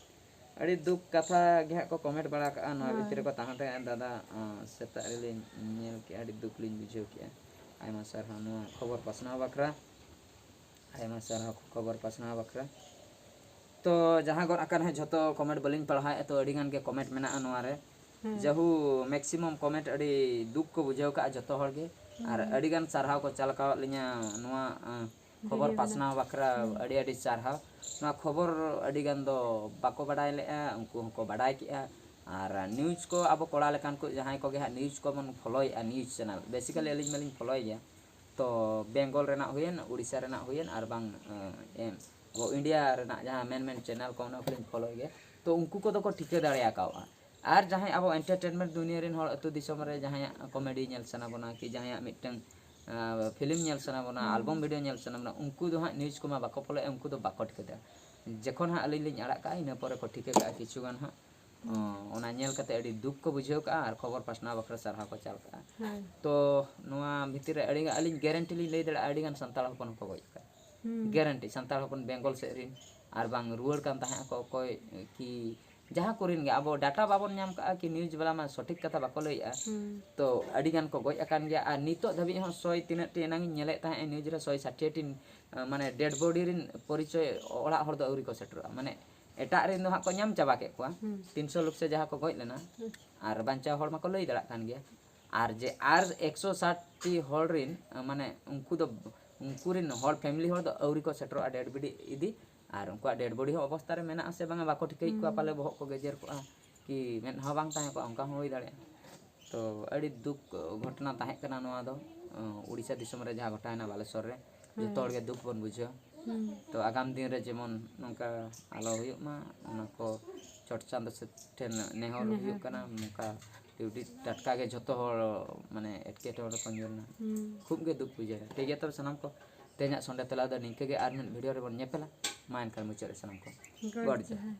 ᱟᱹᱰᱤ ᱫᱩᱠ ᱠᱟᱛᱷᱟ ᱜᱮ ᱦᱟᱸᱜ ᱠᱚ comment ᱵᱟᱲᱟ ᱠᱟᱜᱼᱟ᱾ ᱱᱚᱣᱟ ᱦᱳᱭ᱾ ᱵᱷᱤᱛᱨᱤ ᱨᱮᱠᱚ ᱛᱟᱦᱮᱸ ᱛᱟᱦᱮᱸ ᱫᱟᱫᱟ, ᱟᱸ, ᱥᱮᱛᱟᱜ ᱨᱮᱞᱤᱧ ᱧᱮᱞ ᱠᱮᱜᱼᱟ, ᱟᱹᱰᱤ ᱫᱩᱠ ᱞᱤᱧ ᱵᱩᱡᱷᱟᱹᱣ ᱠᱮᱜᱼᱟ᱾ ᱟᱭᱢᱟ ᱥᱟᱨᱦᱟᱣ ᱱᱚᱣᱟ ᱠᱷᱚᱵᱚᱨ ᱯᱟᱥᱱᱟᱣ ᱵᱟᱠᱷᱨᱟ, ᱟᱭᱢᱟ ᱥᱟᱨᱦᱟᱣ ᱠᱷᱚᱵᱚᱨ ᱯᱟᱥᱱᱟᱣ ᱵᱟᱠᱷᱨᱟ᱾ ᱛᱚ ᱡᱟᱦᱟᱸ ᱜᱚᱫ ᱟᱠᱟᱱ ᱦᱟᱸᱜ ᱡᱷᱚᱛᱚ comment ᱵᱟᱹᱞᱤᱧ ᱯᱟᱲᱦᱟᱣᱮᱫᱼᱟ, ᱛᱚ ᱟᱹᱰᱤ ᱜᱟᱱ ᱜᱮ comment ᱢᱮᱱᱟᱜᱼᱟ ᱱᱚᱣᱟ ᱨᱮ᱾ ᱦᱮᱸ᱾ ᱡᱟᱦᱩ maximum comment ᱟᱹᱰᱤ ᱫᱩᱠ ᱠᱚ ᱵᱩᱡᱷᱟᱹᱣ ᱠᱟᱜᱼᱟ ᱡᱷᱚᱛᱚ ᱦᱚᱲ ᱜᱮ, ᱟᱨ ᱦᱩᱸ᱾ ᱟᱹᱰᱤ ᱜᱟᱱ ᱥᱟᱨᱦᱟᱣ ᱠᱚ ᱪᱟᱞ ᱟᱠᱟᱣᱟᱫ ᱞᱤᱧᱟ ᱱᱚᱣᱟ, ᱟᱸ, ᱠᱷᱚᱵᱚᱨ video ᱯᱟᱥᱱᱟᱣ ᱵᱮᱱᱟᱣ᱾ ᱵᱟᱠᱷᱨᱟ᱾ ᱦᱩᱸ᱾ ᱟᱹᱰᱤ ᱟᱹᱰᱤ ᱥᱟᱨᱦᱟᱣ᱾ ᱱᱚᱣᱟ ᱠᱷᱚᱵᱚᱨ ᱟᱹᱰᱤ ᱜᱟᱱ ᱫᱚ ᱵᱟᱠᱚ ᱵᱟᱰᱟᱭ ᱞᱮᱜᱼᱟ, ᱩᱱᱠᱩ ᱦᱚᱸᱠᱚ ᱵᱟᱰᱟᱭ ᱠᱮᱜᱼᱟ᱾ ᱟᱨ news ᱠᱚ ᱟᱵᱚ ᱠᱚᱲᱟ ᱞᱮᱠᱟᱱ ᱠᱚ ᱡᱟᱦᱟᱸᱭ ᱠᱚᱜᱮ ᱦᱟᱸᱜ news ᱠᱚᱵᱚᱱ followᱮᱫᱼᱟ, news channel, basically ᱦᱩᱸ᱾ ᱟᱹᱞᱤᱧ ᱢᱟᱞᱤᱧ followᱮᱫ ᱜᱮᱭᱟ, ᱛᱚ ᱵᱮᱝᱜᱚᱞ ᱨᱮᱱᱟᱜ ᱦᱩᱭᱮᱱ, ᱩᱲᱤᱥᱥᱟ ᱨᱮᱱᱟᱜ ᱦᱩᱭᱮᱱ, ᱟᱨ ᱵᱟᱝ, ᱮᱸ, ᱮᱢ, ᱟᱵᱚ ᱤᱱᱰᱤᱭᱟ ᱨᱮᱱᱟᱜ ᱡᱟᱦᱟᱸ ᱢᱮᱱ ᱢᱮᱱ channel ᱠᱚ ᱚᱱᱟ ᱠᱚᱞᱤᱧ followᱮᱫ ᱜᱮᱭᱟ, ᱛᱚ ᱩᱱᱠᱩ ᱠᱚᱫᱚ ᱠᱚ ᱴᱷᱤᱠᱟᱹ ᱫᱟᱲᱮ ᱟᱠᱟᱣᱟ᱾ ᱟᱨ ᱡᱟᱦᱟᱸᱭ ᱟᱵᱚ entertainment ᱫᱩᱱᱤᱭᱟᱹ ᱨᱮᱱ ᱦᱚᱲ ᱟᱹᱛᱩ ᱫᱤᱥᱚᱢ ᱨᱮ ᱡᱟᱦᱟᱸᱭᱟᱜ comedy ᱧᱮᱞ ᱥᱟᱱᱟ ᱵᱚᱱᱟ, ᱠᱤ ᱡᱟᱦᱟᱸᱭᱟᱜ ᱢᱤᱫᱴᱟᱝ, ᱟᱸ, film ᱧᱮᱞ ᱥᱟᱱᱟ ᱵᱚᱱᱟ, ᱦᱩᱸ᱾ album video ᱧᱮᱞ ᱥᱟᱱᱟ ᱵᱚᱱᱟ, ᱩᱱᱠᱩ ᱫᱚ ᱦᱟᱸᱜ news ᱠᱚᱢᱟ ᱵᱟᱠᱚ followᱮᱫᱼᱟ, ᱩᱱᱠᱩ ᱫᱚ ᱵᱟᱠᱚ ᱴᱷᱤᱠᱟᱹ ᱫᱟᱲᱮᱭᱟᱜᱼᱟ᱾ ᱡᱚᱠᱷᱚᱱ ᱦᱟᱸᱜ ᱟᱹᱞᱤᱧ ᱞᱤᱧ ᱟᱲᱟᱜ ᱠᱟᱜᱼᱟ, ᱤᱱᱟᱹ ᱯᱚᱨᱮ ᱠᱚ ᱴᱷᱤᱠᱟᱹ ᱠᱟᱜᱼᱟ ᱠᱤᱪᱷᱩ ᱜᱟᱱ ᱦᱟᱸᱜ᱾ ᱦᱩᱸ᱾ ᱚᱸ, ᱚᱱᱟ ᱧᱮᱞ ᱠᱟᱛᱮ ᱟᱹᱰᱤ ᱫᱩᱠ ᱠᱚ ᱵᱩᱡᱷᱟᱹᱣ ᱠᱟᱜᱼᱟ ᱟᱨ ᱠᱷᱚᱵᱚᱨ ᱯᱟᱥᱱᱟᱣ ᱵᱟᱠᱷᱨᱟ ᱥᱟᱨᱦᱟᱣ ᱠᱚ ᱪᱟᱞ ᱠᱟᱜᱼᱟ᱾ ᱦᱳᱭ᱾ ᱛᱚ ᱱᱚᱣᱟ ᱵᱷᱤᱛᱤᱨ ᱨᱮ ᱟᱹᱰᱤ, ᱟᱹᱞᱤᱧ guarantee ᱞᱤᱧ ᱞᱟᱹᱭ ᱫᱟᱲᱮᱭᱟᱜᱼᱟ, ᱟᱹᱰᱤ ᱜᱟᱱ ᱥᱟᱱᱛᱟᱲ ᱦᱚᱯᱚᱱ ᱦᱚᱸᱠᱚ ᱜᱚᱡ ᱠᱟᱜᱼᱟ᱾ ᱦᱩᱸ᱾ Guarantee, ᱥᱟᱱᱛᱟᱲ ᱦᱚᱯᱚᱱ ᱵᱮᱝᱜᱚᱞ ᱥᱮᱫ ᱨᱮᱱ, ᱟᱨ ᱵᱟᱝ ᱨᱩᱣᱟᱹᱲ ᱠᱟᱱ ᱛᱟᱦᱮᱸ ᱟᱠᱚ ᱚᱠᱚᱭ ᱠᱤ ᱡᱟᱦᱟᱸ ᱠᱚᱨᱮᱱ ᱜᱮ, ᱟᱵᱚ data ᱵᱟᱵᱚᱱ ᱧᱟᱢ ᱠᱟᱜᱼᱟ ᱠᱤ news ᱵᱟᱞᱟ ᱢᱟ ᱥᱚᱴᱷᱤᱠ ᱠᱟᱛᱷᱟ ᱵᱟᱠᱚ ᱞᱟᱹᱭᱮᱜᱼᱟ᱾ ᱦᱩᱸ᱾ ᱛᱚ ᱟᱹᱰᱤ ᱜᱟᱱ ᱠᱚ ᱜᱚᱡ ᱟᱠᱟᱱ ᱜᱮᱭᱟ, ᱟᱨ ᱱᱤᱛᱚᱜ ᱫᱷᱟᱹᱵᱤᱡ ᱦᱚᱸ ᱥᱚᱭ ᱛᱤᱱᱟᱹᱜ ᱴᱤ ᱮᱱᱟᱝ ᱤᱧ ᱧᱮᱞᱮᱫ ᱛᱟᱦᱮᱸᱫ news ᱨᱮ, ᱥᱚᱭ ᱥᱟᱴᱷᱤᱭᱟᱹ ᱴᱤ, ᱟᱸ, ᱢᱟᱱᱮ dead body ᱨᱮᱱ ᱯᱚᱨᱤᱪᱚᱭ ᱚᱲᱟᱜ ᱦᱚᱲ ᱫᱚ ᱟᱹᱣᱨᱤ ᱠᱚ ᱥᱮᱴᱮᱨᱚᱜᱼᱟ᱾ ᱢᱟᱱᱮ ᱮᱴᱟᱜ ᱨᱮᱱ ᱫᱚ ᱦᱟᱸᱜ ᱠᱚ ᱧᱟᱢ ᱪᱟᱵᱟ ᱠᱮᱫ ᱠᱚᱣᱟ, ᱦᱩᱸ᱾ ᱛᱤᱱᱥᱚ ᱞᱳᱠ ᱥᱮ ᱡᱟᱦᱟᱸ ᱠᱚ ᱜᱚᱡ ᱞᱮᱱᱟ, ᱦᱩᱸ᱾ ᱟᱨ ᱵᱟᱧᱪᱟᱣ ᱦᱚᱲ ᱢᱟᱠᱚ ᱞᱟᱹᱭ ᱫᱟᱲᱮᱭᱟᱜ ᱠᱟᱱ ᱜᱮᱭᱟ᱾ ᱟᱨ ᱡᱮ ᱟᱨ ᱮᱠᱥᱚ ᱥᱟᱴ ᱴᱤ ᱦᱚᱲ ᱨᱮᱱ, ᱢᱟᱱᱮ ᱩᱱᱠᱩ ᱫᱚ, ᱩᱱᱠᱩ ᱨᱮᱱ ᱦᱚᱲ family ᱦᱚᱲ ᱫᱚ ᱟᱹᱣᱨᱤ ᱠᱚ ᱥᱮᱴᱮᱨᱚᱜᱼᱟ dead body ᱤᱫᱤ, ᱟᱨ ᱩᱱᱠᱩᱣᱟᱜ dead body ᱦᱚᱸ ᱚᱵᱚᱥᱛᱟ ᱨᱮ ᱢᱮᱱᱟᱜᱼᱟ ᱥᱮ ᱵᱟᱝᱟ ᱵᱟᱠᱚ ᱴᱷᱤᱠᱟᱹᱭᱮᱫ ᱠᱚᱣᱟ, ᱦᱩᱸ᱾ ᱯᱟᱞᱮ ᱵᱚᱦᱚᱜ ᱠᱚ ᱜᱮᱡᱮᱨ ᱠᱚᱜᱼᱟ, ᱠᱤ ᱢᱮᱫ ᱦᱚᱸ ᱵᱟᱝ ᱛᱟᱦᱮᱸ ᱠᱚᱜᱼᱟ, ᱚᱱᱠᱟ ᱦᱚᱸ ᱦᱩᱭ ᱫᱟᱲᱮᱭᱟᱜᱼᱟ᱾ ᱛᱚ ᱟᱹᱰᱤ ᱫᱩᱠ ᱜᱷᱚᱴᱚᱱᱟ ᱛᱟᱦᱮᱸ ᱠᱟᱱᱟ ᱱᱚᱣᱟ ᱫᱚ, ᱩᱲᱤᱥᱥᱟ ᱫᱤᱥᱚᱢ ᱨᱮ ᱡᱟᱦᱟᱸ ᱜᱷᱚᱴᱟᱣᱮᱱᱟ ᱵᱟᱞᱮᱥᱚᱨ ᱨᱮ, ᱡᱚᱛᱚ ᱦᱩᱸ᱾ ᱦᱚᱲ ᱜᱮ ᱫᱩᱠ ᱵᱚᱱ ᱵᱩᱡᱷᱟᱹᱣᱟ᱾ ᱦᱩᱸ᱾ ᱛᱚ ᱟᱜᱟᱢ ᱫᱤᱱ ᱨᱮ ᱡᱮᱢᱚᱱ ᱱᱚᱝᱠᱟ ᱟᱞᱚ ᱦᱩᱭᱩᱜ ᱢᱟ, ᱚᱱᱟ ᱠᱚ ᱪᱚᱴ ᱪᱟᱸᱫᱚ ᱥᱮᱫ ᱴᱷᱮᱱ ᱱᱮᱦᱚᱨ ᱱᱮᱦᱚᱨ᱾ ᱦᱩᱭᱩᱜ ᱠᱟᱱᱟ, ᱱᱚᱝᱠᱟ ᱰᱤᱭᱩᱴᱤ ᱴᱟᱴᱠᱟ ᱜᱮ ᱡᱷᱚᱛᱚ ᱦᱚᱲ ᱢᱟᱱᱮ ᱮᱴᱠᱮᱴᱚᱬᱮ ᱨᱮᱠᱚ ᱧᱩᱨ ᱮᱱᱟ᱾ ᱦᱩᱸ᱾ ᱠᱷᱩᱵ ᱜᱮ ᱫᱩᱠ ᱵᱩᱡᱷᱟᱹᱜᱼᱟ᱾ ᱴᱷᱤᱠ ᱜᱮᱭᱟ, ᱛᱚᱵᱮ ᱥᱟᱱᱟᱢ ᱠᱚ ᱛᱮᱦᱮᱧᱟᱜ ᱥᱚᱸᱰᱮ ᱛᱟᱞᱟ ᱫᱚ ᱱᱤᱝᱠᱟᱹ ᱜᱮ, ᱟᱨ ᱢᱤᱫ video ᱨᱮᱵᱚᱱ ᱧᱮᱯᱮᱞᱟ᱾ ᱢᱟ ᱮᱱᱠᱷᱟᱱ ᱢᱩᱪᱟᱹᱫ ᱨᱮ ᱥᱟᱱᱟᱢ ᱠᱚ ᱜᱚᱰ ᱜᱚᱰ ᱡᱚᱦᱟᱨ᱾ ᱡᱚᱦᱟᱨ᱾